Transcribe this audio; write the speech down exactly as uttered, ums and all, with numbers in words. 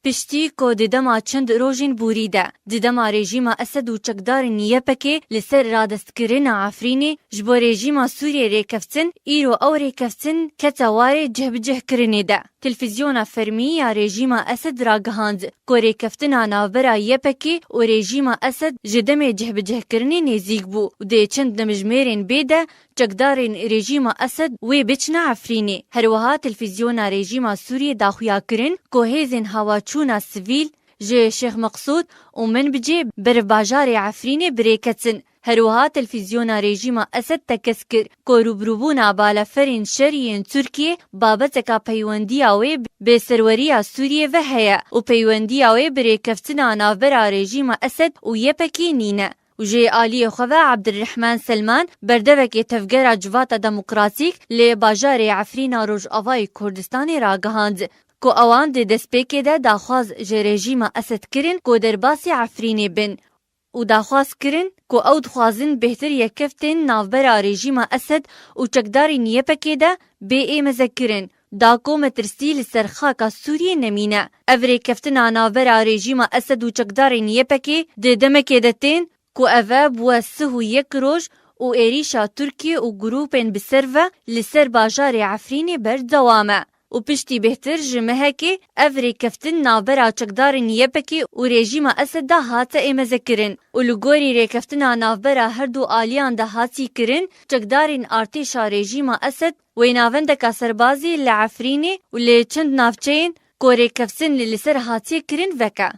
Piştî ku di dema çend rojên borî de di dema rejîma Esed û çekdarên Y P G li ser radestkirina Efrînê ji bo rejîma Sûriyê rêkeftin, îro ew rêkeftin kete warê cihbicihkirinê de. Televîzyona fermî ya rejîma Esed ragihand ku rêkeftina navbera Y P G û rejîma Esed ji demê cihbicihkirinê nêzîk bû û dê çend demjimêrên bê de çekdarên rejîma Esed wê biçine Efrînê. Herwiha televîzyona rejîma Sûriyê daxuya kirin ku hêzên hewaçûna sivîl ji Şêx Meqsûd û Minbicê ber bajarê Efrînê birêketin. Herwiha televîzyona rejîma Esed tekez kir ku rûbirûbûna balaferên şerî yên Tirkiyê babeteka peywendiya wê bi serweriya Sûriyê ve heye û peywendiya wê bi rêkeftina navbera rejîma Esed û Y P G nîne. Û ji aliyê xwe ve Abdurrahman Selman, berdevekê Tevgera Civata Demokratîk li bajarê Efrîna Rojavayê Kurdistanê ragihand ku ewan di destpêkê de daxwaz ji rejîma Esed kirin ku derbasî Efrînê bin û daxwaz kirin ku ew dixwazin bêhtir yekheftên navbera rejîma Esed û çekdarên Y P G de bê êmezekirin, da ku metirsî li ser xaka Sûriyê nemîne. Ev rêkeftina navbera rejîma Esed û çekdarên Y P G di demekê de tên ku ev e bûye sih û yek roj û êrîşa Tirkiyê û grûpên bi ser ve li ser bajarê Efrînê berdewam e. Û piştî bêhtir ji mehekê ev rêkeftin navbera çekdarên Y P G û rejîma Esed de hate êmezekirin û li gorî rêkeftina navbera her du aliyan de hatî kirin, çekdarên artêşa rejîma Esed wê navendeka serbazî li Efrînê û li çend navçeyên ku rêkeftin li, li ser hatiye kirin veke.